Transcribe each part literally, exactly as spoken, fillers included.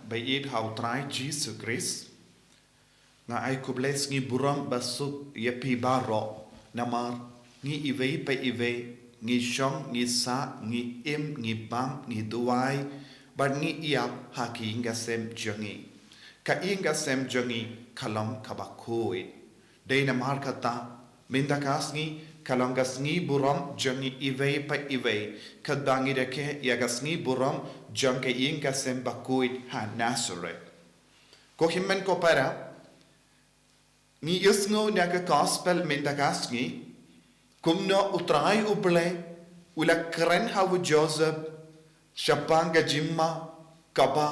Ba ïeit ha u Trai Jisu Khrist. Nga ai khublei sngi burom basuk ïa phi baroh, namar ngi iwei pa iwei, ngi shong, ngi sah, ngi im, ngi bam, ngi duwai, bad ngi ïap ha ka ïing ka sem jong ngi. Ka ïing ka sem jong ngi ka long kaba khuid. Dei namar kata, mynta ka sngi ka long ka sngi burom jong ngi iwei pa iwei, katba ngi rakhe ïa ka sngi burom jong ka ïing ka sem bakhuid ha Nazareth. Ko hynmen ko para, ngi ïohsngew na ka gospel mynta ka sngi, kumno u Trai U Blei u la kren ha u Joseph shaphang ka jingma kaba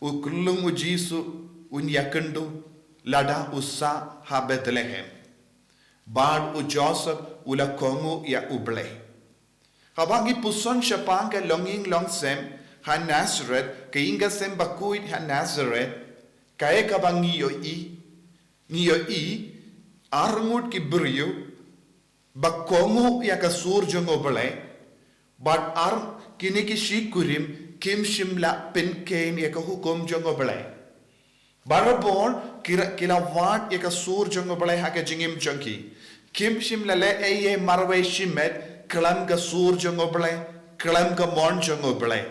u khyllung u Jisu un ïakynduh lada u sah ha Bethlehem. Bad u Joseph u la kohnguh ïa U Blei. Haba ngi puson shaphang ka longïing longsem ha Nazareth, ka ïing ka sem bakhuid ha Nazareth, kaei kaba ngi ïohi, ngi ïohi arngut ki briew ba kohnguh ïa ka sur jong U Blei, bad ar kine ki shikurim kim shym la pynkheiñ ïa ka hukum jong U Blei. Barabor ki la, ki la wad ïa ka sur jong U Blei ha ka jingim jong ki. Kim shym la leh ei ei marwei shimet khlem ka sur jong U Blei, khlem ka mon jong U Blei.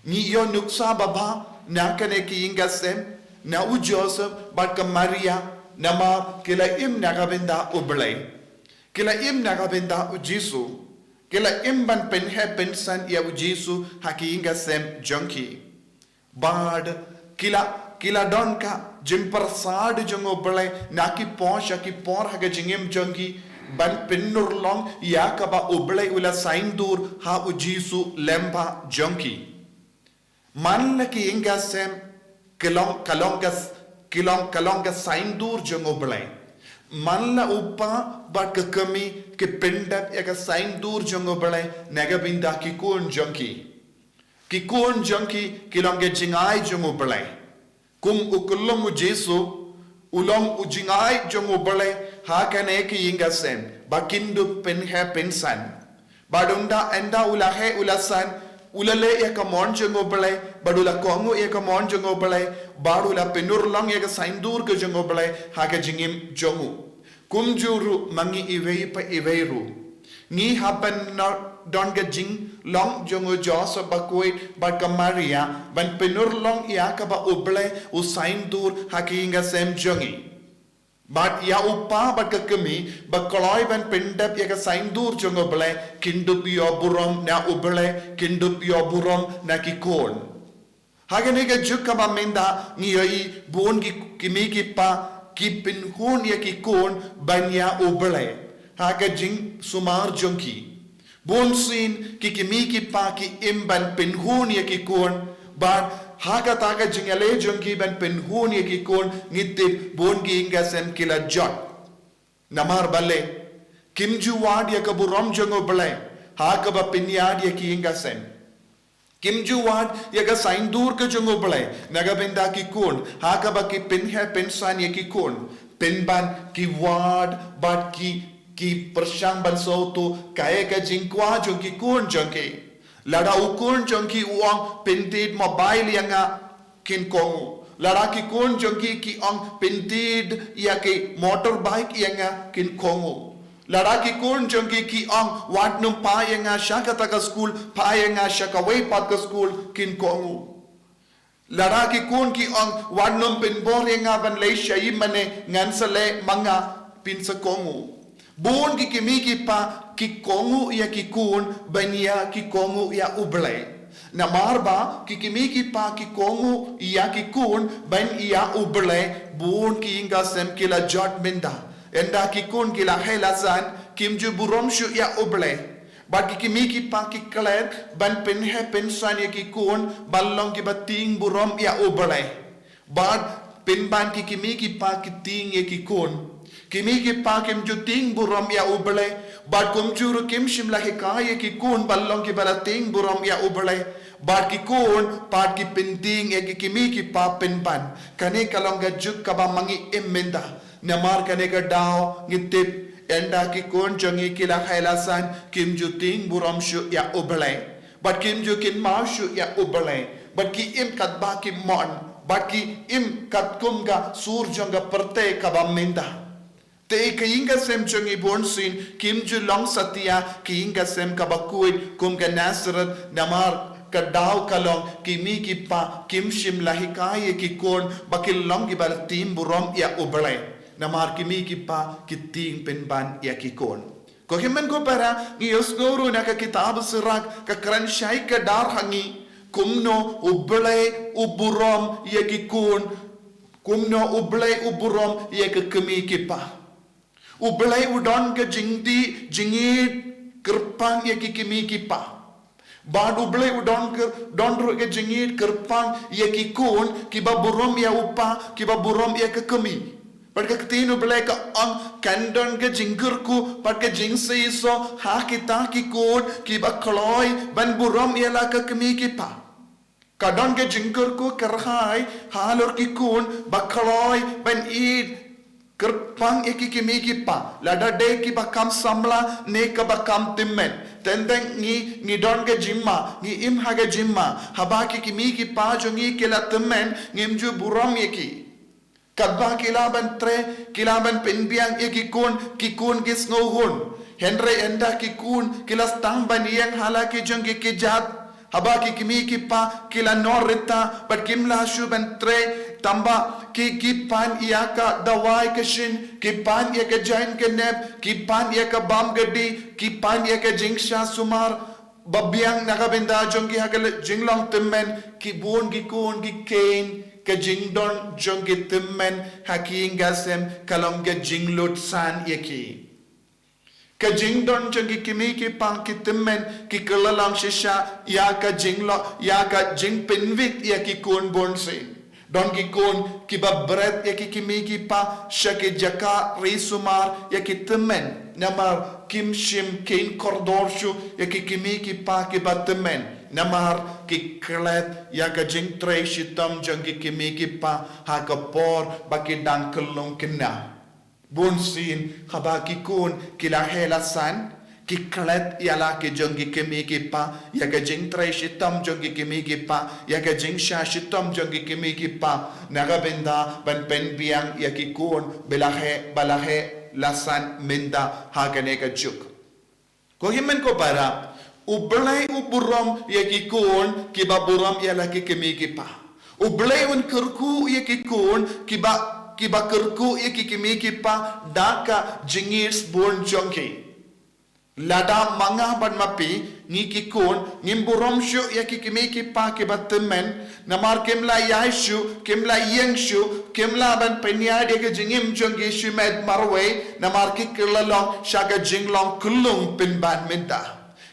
Ngi ïoh nuksa babha na kane ka ïing ka sem, na u Joseph bad ka Maria, namar ki la im na ka bynta U Blei. Ki la im na ka bynta u Jisu. Ki la im ban pynheh pynsan ïa u Jisu ha ka ïing ka sem jong ki. Bad ki la, ki la don ka jingpyrsad jong U Blei na ki por sha ki por ha ka jingim jong ki, ban pynurlong ïa kaba U Blei u la saiñdur ha u Jisu lyngba jong ki. Man la ka ïing ka sem ka long, ka long ka s-, ka long, ka long ka saiñdur jong U Blei. Man la u kpa bad ka kmie ki pyndep ïa ka saiñdur jong U Blei na ka bynta ki khun jong ki. Ki khun jong ki ki long ka jingai jong U Blei. Kum u khyllung u Jisu u long u jingai jong U Blei ha kane ka ïing ka sem ba kin dup pynheh pynsan. Bad ynda, ynda u la heh u la san, u la leh ïa ka mon jong U Blei, bad u la kohnguh ïa ka mon jong U Blei, bad u la pynurlong ïa ka saiñdur ka jong U Blei ha ka jingim jong u. Kumjuh ruh ma ngi iwei pa iwei ruh. Ngi hap ban don ka jinglong jong u Joseph bakhuid bad ka Maria ban pynurlong ïa kaba U Blei u saiñdur ha ka ïing ka sem jong ngi. Bad ïa u kpa bad ka kmie ba kloi ban pyndep ïa ka saiñdur jong U Blei, kin dup ïoh burom na U Blei, kin dup ïoh burom na ki khun. Ha kane ka juk kaba mynta ngi ïohi bun ki kmie ki kpa ki pynhun ïa ki khun ban ïa U Blei ha ka jingsumar jong ki. Bun sien ki kmie ki kpa ki im ban pynhun ïa ki khun, bad ha kata ka jingïaleh jong ki ban pynhun ïa ki khun ngi tip bun ki ïing ka sem ki la jot. Namar balei? Kim ju wad ïa ka burom jong U Blei ha kaba pynïaid ïa ki ïing ka sem. Kim ju wad ïa ka saiñdur ka jong U Blei na ka bynta ki khun ha kaba ki pynheh pynsan ïa ki khun. Pynban ki wad bad ki, ki pyrshang ban sngewthuh kaei ka jingkwah jong ki khun jong ki. Lada u khun jong ki u ong, "Pyntied mobile ïa nga," kin kohnguh. Lada ki khun jong ki ki ong, "Pyntied ïa ki motorbike ïa nga," kin kohnguh. Lada ki khun jong ki ki ong, "Wat nym phai ïa nga sha kata ka skul, phai ïa nga sha kawei pat ka skul," kin kohnguh. Lada ki khun ki ong, "Wat nym pynbor ïa nga ban leit shaei mane, ngan sa leit ma nga," phin sa kohnguh. Bun ki kmie ki kpa ki kohnguh ïa ki khun ban ïa ki kohnguh ïa U Blei. Namar ba ki kmie ki kpa ki kohnguh ïa ki khun ban ïa U Blei, bun ki ïing ka sem ki la jot mynta. Ynda ki khun ki la heh la san, kim ju burom shuh ïa U Blei. Bad ki kmie ki kpa ki klet ban pynheh pynsan ïa ki khun ban long kiba tieng burom ïa U Blei. Bad pynban ki kmie ki kpa ki tieng ïa ki khun. Kmie ki kpa kim ju tieng burom ïa U Blei. Bad kumjuh ruh kim shym la hikai ïa ki khun ban long kiba la tieng burom ïa U Blei. Bad ki khun pat ki pyntieng ïa ki kmie ki kpa pynban. Kane ka long ka juk kaba ma ngi im mynta. Namar kane ka daw ngi tip, ynda ki khun jong ngi ki la heh la san, kim ju tieng burom shuh ïa U Blei. Bad kim ju kynmaw shuh ïa U Blei. Bad ki im katba ki mon, bad ki im katkum ka sur jong ka pyrthei kaba mynta. Te ka ïing ka sem jong ngi bun sien, kim ju long satia ka ïing ka sem kaba khuid kum ka Nazareth, namar ka daw ka long ki kmie ki kpa kim shym la hikai ïa ki khun ba kin long kiba tim burom ïa U Blei. Namar ki kmie ki kpa ki tieng pynban ïa ki khun. Ko hynmen ko para, ngi ïohsngew ruh na ka kitab Sirak, ka kren shai kdar ha ngi kumno U Blei u burom ïa ki khun, kumno U Blei u burom ïa ka kmie ki kpa. U Blei u don ka jingdih jingïeit kyrpang ïa ki kmie ki kpa. Bad U Blei u don ka, don ruh ka jingïeit kyrpang ïa ki khun kiba burom ïa u kpa, kiba burom ïa ka kmie. Bad ka ktien U Blei ka ong kan don ka jingkyrkhu bad ka jingseisoh ha kita ki khun kiba kloi ban burom ïa la ka kmie ki kpa. Ka don ka jingkyrkhu kyrhai halor ki khun ba kloi ban ïeit kyrpang ïa ki kmie ki kpa, lada dei kiba kham samla ne kaba kham tymmen. Teng teng ngi, ngi don ka jingma, ngi im ha ka jingma, haba ki kmie ki kpa jong ngi ki la tymmen, ngim ju burom ïa ki. Katba ki lah ban trei, ki lah ban pynbiang ïa ki khun, ki khun ki sngewhun. Hynrei ynda ki khun ki la sdang ban ïeng ha la ki jong ki kjat, haba ki kmie ki kpa ki la nor rta bad kim lah shuh ban trei, tangba ki, ki pan ïa ka dawai ka shin, ki pan ïa ka jaiñ ka nep, ki pan ïa ka bam ka dih, ki pan ïa ka jingsha sumar ba biang na ka bynta jong ki ha ka jinglong tymmen, ki bun ki khun ki kheiñ ka jingdon jong ki tymmen ha ki ïing ka sem, ka long ka jinglut san ïa ki. Ka jingdon jong ki kmie ki kpa ki tymmen ki kylla lang shisha ïa ka jinglo, ïa ka jingpynwit ïa ki khun bun sien. Don ki khun kiba bret ïa ki kmie ki kpa sha ki jaka ri sumar ïa ki tymmen, namar kim shym kheiñ kordor shuh ïa ki kmie ki kpa kiba tymmen, namar ki klet ïa ka jingtrei shitom jong ki kmie ki kpa ha ka por ba ki dang khyllung khynnah. Bun sien haba ki khun ki la heh la san, ki klet ïa la ki jong ki kmie ki kpa, ïa ka jingtrei shitom jong ki kmie ki kpa, ïa ka jingsha shitom jong ki kmie ki kpa, na ka bynta ban pynbiang ïa ki khun ba la heh, ba la heh la san mynta ha kane ka juk. Ko hynmen ko para, U Blei u burom ïa ki khun kiba burom ïa la ki kmie ki kpa. U Blei un kyrkhu ïa ki khun kiba, kiba kyrkhu ïa ki kmie ki kpa da ka jingïeit bun jong ki. Lada ma nga bad ma phi, ngi ki khun, ngim burom shuh ïa ki kmie ki kpa kiba tymmen, namar kim lah ïaid shuh, kim lah ïeng shuh, kim lah ban pynïaid ïa ka jingim jong ki shimet marwei, namar ki kylla long sha ka jinglong khyllung pynban mynta.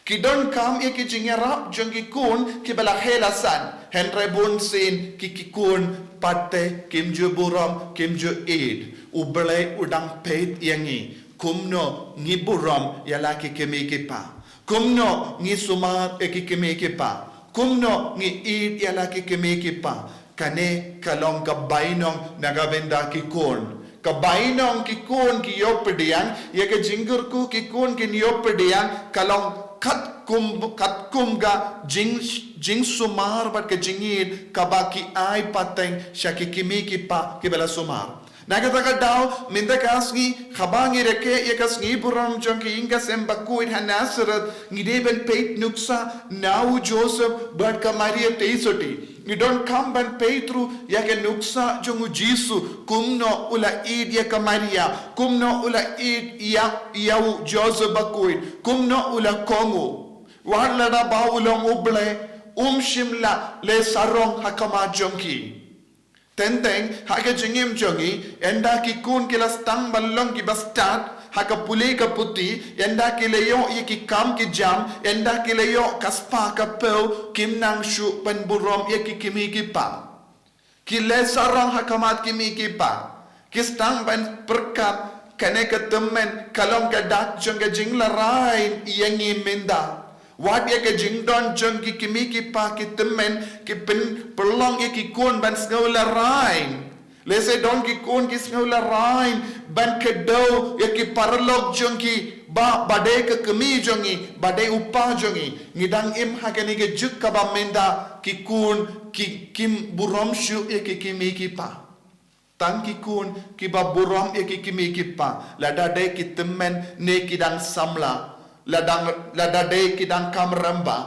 Ki donkam ïa ki jingïarap jong ki khun kiba la heh la san, hynrei bun sien ki, ki khun pat te kim ju burom, kim ju ïeit. U Blei u dang peit ïa ngi. Kumno ngi burom ïa la ki kmie ki kpa? Kumno ngi sumar ïa ki kmie ki kpa? Kumno ngi ïeit ïa la ki kmie ki kpa? Kane ka long ka bainong na ka bynta ki khun. Ka bainong ki khun ki ïoh pdiang ïa ka jingkyrkhu, ki khun kin ïoh pdiang, ka long katkum, katkum ka jing, jingsumar bad ka jingïeit kaba ki ai pateng sha ki kmie ki kpa kiba la sumar. Na kata ka daw, mynta ka sngi, haba ngi rakhe ïa ka sngi burom jong ka ïing ka sem bakhuid ha Nazareth, ngi dei ban peit nuksa na u Joseph bad ka Maria Teisotti. Ngi donkam ban peit ruh ïa ka nuksa jong u Jisu, kumno u la ïeit ïa ka Maria, kumno u la ïeit ïa, ïa u Joseph bakhuid, kumno u la kohnguh. Wat lada ba u long U Blei, um shym la leh sarong ha khmat jong ki. Teng teng, ha ka jingim jong ngi, ynda ki khun ki la sdang ban long kiba stad ha ka pule ka puthi, ynda ki la ïoh ïa ki kam ki jam, ynda ki la ïoh ka spah ka phew, kim nang shuh ban burom ïa ki kmie ki kpa. Ki leh sarong ha khmat ki kmie ki kpa. Ki sdang ban pyrkhat, kane ka tymmen ka long ka dak jong ka jinglarai ïa ngi mynta. Wat ïa ka jingdon jong ki kmie ki kpa ki tymmen ki pynpyrlong ïa ki khun ban sngewlarai. Lehse don ki khun ki sngewlarai ban kdew ïa ki paralok jong ki, ba, ba dei ka kmie jong ngi, ba dei u kpa jong ngi. Ngi dang im ha kane ka juk kaba mynta, Ki khun ki kim burom shuh ïa ki kmie ki kpa. Tang ki khun kiba burom ïa ki kmie ki kpa, lada dei ki tymmen ne ki dang samla, lada, lada dei ki dang kam rangbah,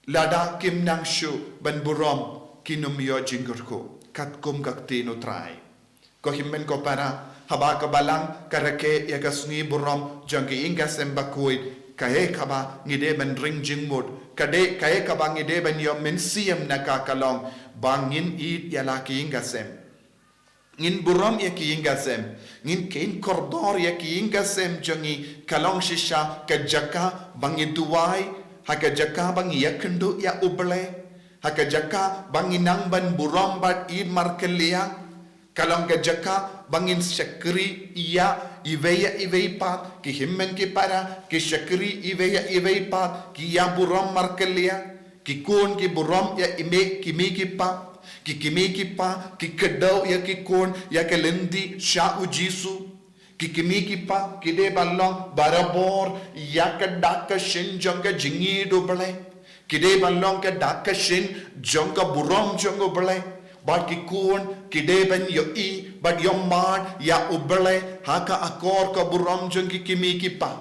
lada kim nang shuh ban burom, kin ym ïoh jingkyrkhu katkum ka ktien U Trai. Ko hynmen ko para, haba ka Balang ka rakhe ïa ka sngi burom jong ki ïing ka sem bakhuid, kaei kaba ngi dei ban ring jingmut, ka dei, kaei kaba ngi dei ban ïoh mynsiem na ka ka long ba ngin ïeit ïa la ki ïing ka sem. Ngin burom ïa ki ïing ka sem, ngin kheiñ kordor ïa ki ïing ka sem jong ngi, ka long shisha ka jaka ba ngi duwai, ha ka jaka ba ngi ïakynduh ïa U Blei, ha ka jaka ba ngi nang ban burom bad ïeit markylliang. Ka long ka jaka ba ngin shakri ïa iwei ïa iwei pat, ki hynmen ki para ki shakri iwei ïa iwei pat, ki ïa burom markylliang. Ki khun ki burom ïa i mei, ki kmie ki kpa, ki kmie ki kpa ki kdew ïa ki khun ïa ka lynti sha U Jisu. Ki kmie ki kpa ki dei ban long barabor ïa ka dak ka shin jong ka jingïeit U Blei. Ki dei ban long ka dak ka shin jong ka burom jong U Blei. Bad ki khun ki dei ban ïohi bad ïohmad ïa U Blei ha ka akor ka burom jong ki kmie ki kpa.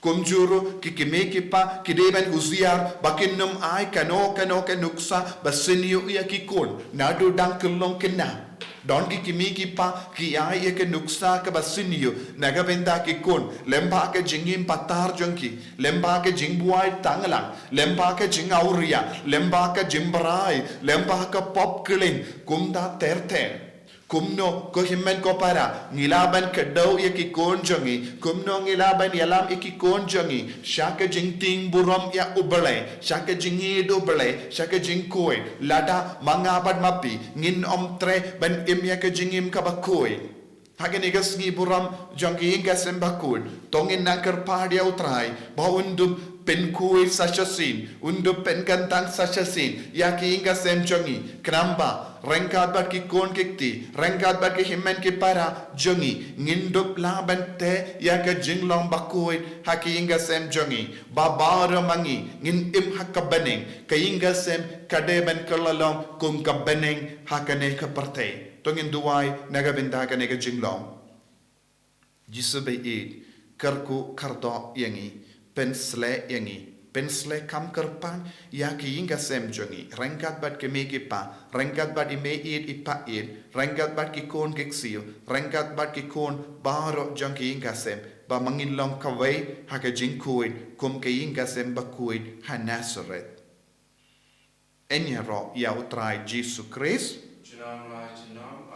Kumjuh ruh ki kmie ki kpa ki dei ban husiar ba kin ym ai kano kano ka nuksa ba sniew ïa ki khun naduh dang kyllon khynnah. Don ki kmie ki kpa ki ai ïa ka nuksa kaba sniew na ka bynta ki khun, lyngba ka jingim patar jong ki, lyngba ka jingbuaid tanglang, lyngba ka jingawria, lyngba ka jingbrai, lyngba ka pop kylliang, kumta ter ter. Kumno ko hynmen ko para ngi lah ban kdew ïa ki khun jong ngi, kumno ngi lah ban ïalam ïa ki khun jong ngi sha ka jingtieng burom ïa U Blei, sha ka jingïeit U Blei, sha ka jingkhuid, lada ma nga bad ma phi ngin ym treh ban im ïa ka jingim kaba khuid. Ha kane ka sngi burom jong ki ïing ka sem bakhuid, to ngin nang kyrpad ïa U Trai ba un dup pynkhuid sa shisien, un dup pynkyntang sa shisien ïa ki ïing ka sem jong ngi, khnang ba ryngkat bad ki khun ki kti, ryngkat bad ki hynmen ki para jong ngi, ngin dup lah ban teh ïa ka jinglong bakhuid ha ki ïing ka sem jong ngi, ba baroh ma ngi ngin im ha ka bneng, ka ïing ka sem ka dei ban kylla long kum ka bneng ha kane ka pyrthei. To ngin duwai na ka bynta kane ka jinglong. Jisu ba ïeit, kyrkhu kyrdoh ïa ngi, pynshlei ïa ngi, pynshlei kham kyrpang ïa ki ïing ka sem jong ngi, ryngkat bad ki kmie ki kpa, ryngkat bad i mei ïeit i pa ïeit, ryngkat bad ki khun ki ksiew, ryngkat bad ki khun baroh jong ki ïing ka sem, ba ma ngin long kawei ha ka jingkhuid kum ka ïing ka sem bakhuid ha Nasareth. Yn ïaroh ïa U Trai Jisu Khrist. Junom la junom